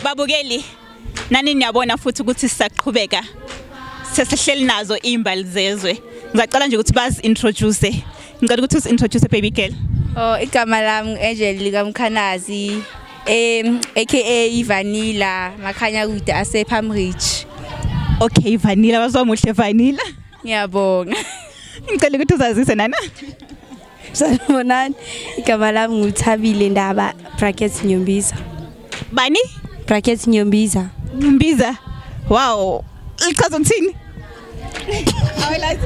Babukeli, nani niyabona futhi ukuthi sisaqhubeka sesihleli nazo izimbali zezwe. Ngizacela nje ukuthi bazi introduce. Ngicela ukuthi usi introduce, baby girl. Oh, igama lami Angel likaMkhanazi, aka Vanilla Makhanya kude ase Palm Ridge. Okay, Vanilla, wazomuhle Vanilla. Ngiyabonga. Ngicela ukuthi uzazise, nana. Sanibonani. Igama lami nguThabile Ndaba brackets Nyombiza. Bani? Brackets Nyombiza. Mbiza. Wow. Lichaza ukuthini? I like,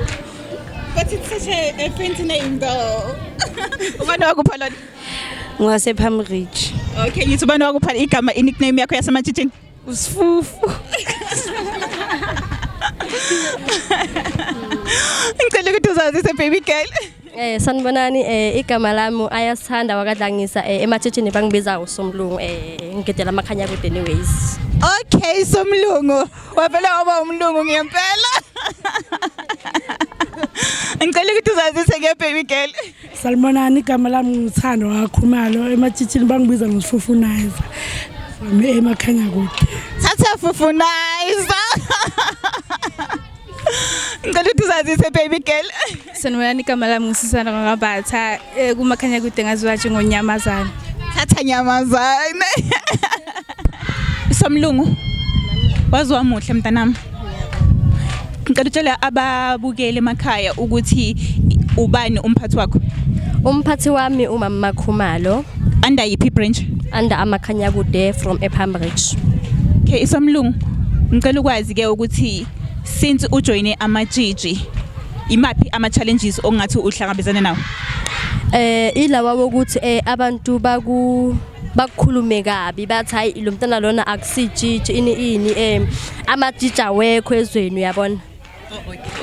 but it's such a fancy name though. Ubani wakupha lona? Ngwase Palm Ridge. Okay, ngithi ubani wakupha igama, i-nickname yakho yasematshitshini? Usifufu. Ngicela ukuthi uzazise, baby girl. Sanibonani, igama lami Ayasithanda wakadlangisa, ematshitshini bangibiza uSomlungu, ngigedela amakhanya kude anyways. Okay, Somlungu. Wavele waba umlungu ngempela. Ngicela ukuthi uzazise ke, baby girl. Sanibonani, igama lami nguThando kaKhumalo, ematshitshini bangibiza ngoSifufunizer from emakhanya kude. Thatha Fufunizer. Ngicela ukuthi uzazise, baby girl. Sanibonani, igama lami nguSisana Ngakabatha, kumakhanya kude ngaziwa njengonyamazana. Thatha nyamazane. Somlungu. Waziwa muhle mntanami. Ngicela utshela ababukeli emakhaya ukuthi ubani umphathi wakho. Umphathi wami umama Makhumalo. Under yiphi branch? Under amakhanya kude from ePalm Ridge. Okay, Somlungu. Ngicela ukwazi ke ukuthi since ujoyine amatshitshi, imaphi ama challenges ongathi uhlangabezana nawo? Ilawa wokuthi abantu bakukhulume kabi, bathi hayi, lo mntana lona akusitshitshi, ini ini, amatshitshi awekho ezweni, uyabona?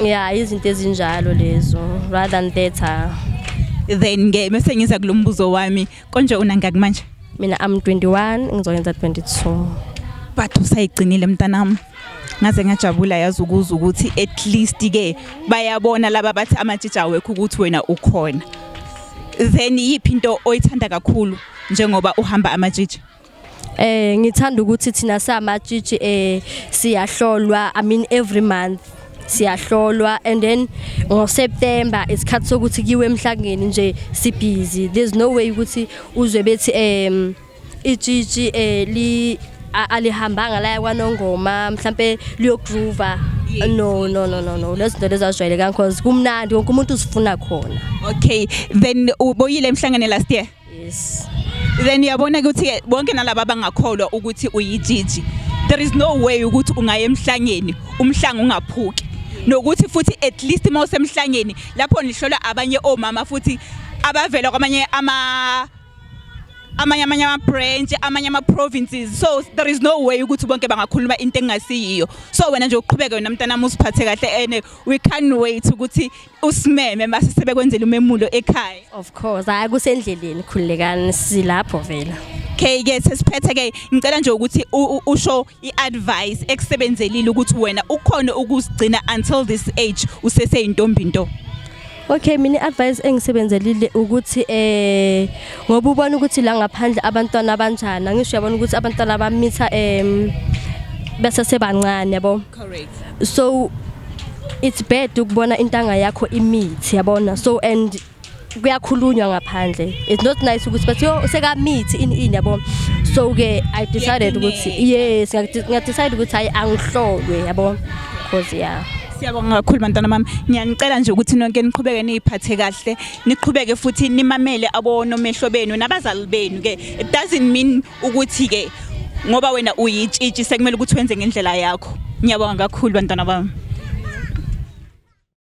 Yeah, izinto ezinjalo lezo, rather than that. Then ke bese ngiza kulombuzo wami, konje unangaki manje? Mina I'm 21, ngizoyenza 22. But usayigcinile mntanami. Ngaze ngajabula yazi ukuzwa ukuthi at least ke bayabona laba bathi amatshitshi awekho ukuthi wena ukhona. Then yiphi into oyithanda kakhulu njengoba uhamba amatshitshi? Ngithanda ukuthi thina samatshitshi siyahlolwa, I mean every month siyahlolwa, and then ngo September isikhathi sokuthi kiwe emhlangeni nje, si busy. There's no way ukuthi uzwe bethi itshitshi li alihambanga la kwaNongoma mhlambe liyogroova. No, no, no, no, no, lezo zinto lezo azijwayelekanga because kumnandi, wonke umuntu usifuna khona. Okay, then uboyile emhlangane last year? Yes. Then uyabona ukuthi bonke nalaba abangakholwa ukuthi uyitshitshi, there is no way ukuthi ungaya emhlangeni umhlanga ungaphuki, nokuthi futhi at least uma usemhlangeni lapho nihlolwa abanye omama futhi abavela kwamanye ama amanye amanye ama-branch, amanye ama-provinces, so there is no way ukuthi bonke bangakhuluma into engasiyiyo. So wena nje uqhubeke wena mntanami, usiphathe kahle, and we can't wait ukuthi usimeme mase sebekwenzela umemulo ekhaya. Of course, hayi, kusendleleni, khululekani, silapho vela. Okay ke, sesiphethe ke, ngicela nje ukuthi usho i-advice ekusebenzelile ukuthi wena ukhone ukuzigcina until this age useseyintombi nto. Okay, mina i-advice engisebenzelile ukuthi ngoba ubona ukuthi la ngaphandle abantwana abanjani, angisho uyabona ukuthi abantwana bamitha bese sebancane, yabo. Correct. So it's bad ukubona intanga yakho imithi, yabona? So and kuyakhulunywa ngaphandle, it's not nice ukuthi bathi yo, sekamithi, ini ini, yabo. So ke I decided ukuthi, yes, nga-decide ukuthi hayi, angihlolwe, yabo, because yeah. Siyabonga kakhulu bantwana bami. Ngiyanicela nje ukuthi nonke niqhubeke niyiphathe kahle, niqhubeke futhi nimamele abonomehlo benu nabazali benu ke. It doesn't mean ukuthi ke ngoba wena uyitshitshi sekumele ukuthi wenze ngendlela yakho. Ngiyabonga kakhulu bantwana bami.